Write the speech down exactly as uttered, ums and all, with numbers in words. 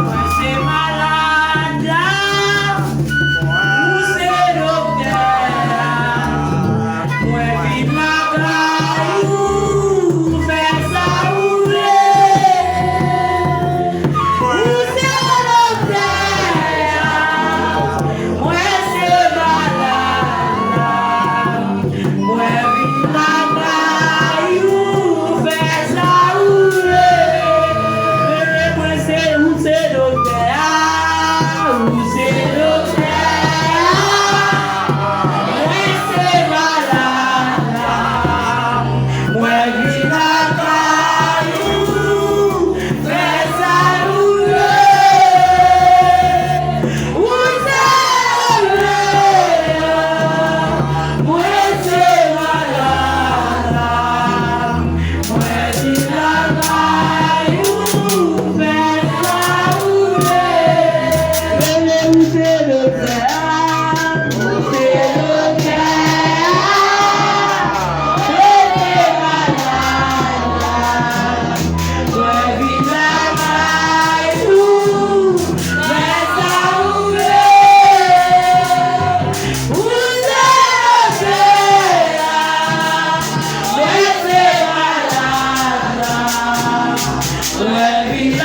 Mwen se malad la, ou se doktè a. Mwen vin lakay ou, fè sa ou vle. Ou se doktè a, mwen se malad la. Mwen vin lakay ou, fè sa ou vle. Mwen se, ou se doktè a, ou se doktè a. Mwen se malad la. Mwen vin lakay ou, fè sa ou vle. Ou se doktè a, mwen se malad la. Mwen vin lakay ou, fè sa ou vle. Bebe, ou se doktè a, ou se doktè a. Mwen se malad la. Mwen vin lakay ou, fè sa ou vle. Ou se doktè a, mwen se malad la. Mwen vin